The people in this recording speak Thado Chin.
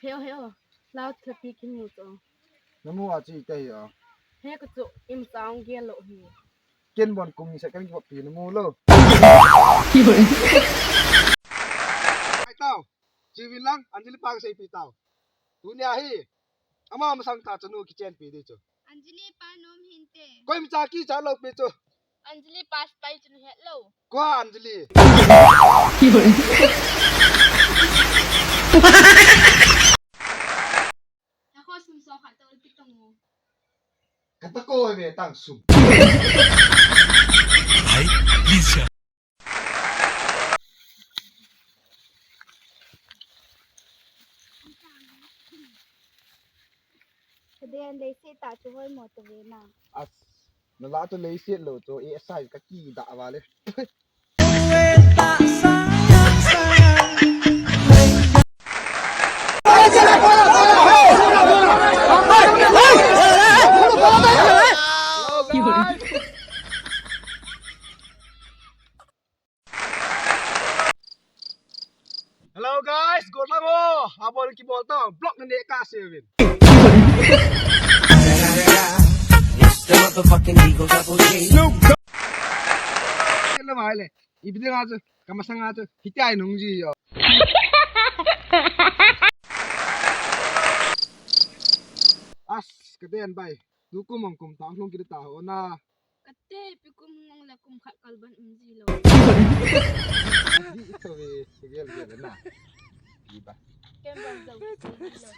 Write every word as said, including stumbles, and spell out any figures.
Heo, heo. Cloud khapi kimu to. Namu a chi te hi a. He ka chu im chang gel lo hi. Ken bon kum ni sa kan ki pi namu lo. Ai tao. Chi vin lang, Anjali pa ka sei pi tao. Tunia hi. Ama masang ta chanu kichen pi di chu. Anjali pa nom hinte. Koi mi cha ki cha lo pi chu. Anjali pa spy chu het lo. Koi Anjali. Nakho sum so khat tol pi tong. Kata ko ve tang sum. Hai, please. Kaden leiset a chu hoi mo to ve na. As, na la to leiset lo to e sai ka ki da va le. Hello guys, good lang ho. Abol ki bol to. Block na ne ka sevin. It's the motherfucking Eagle Double G. Hello, mai le. Ibide nga chu. Kamasang nga chu. Hitai nung ji yo. As, kaden bai. Dukum ang kum tang hlung kita ho na. Kate, pi kum ngong le kum khat kalban um ji lo. Di ito ve, gel gel na. Di ba? Kem ban jao ji lo.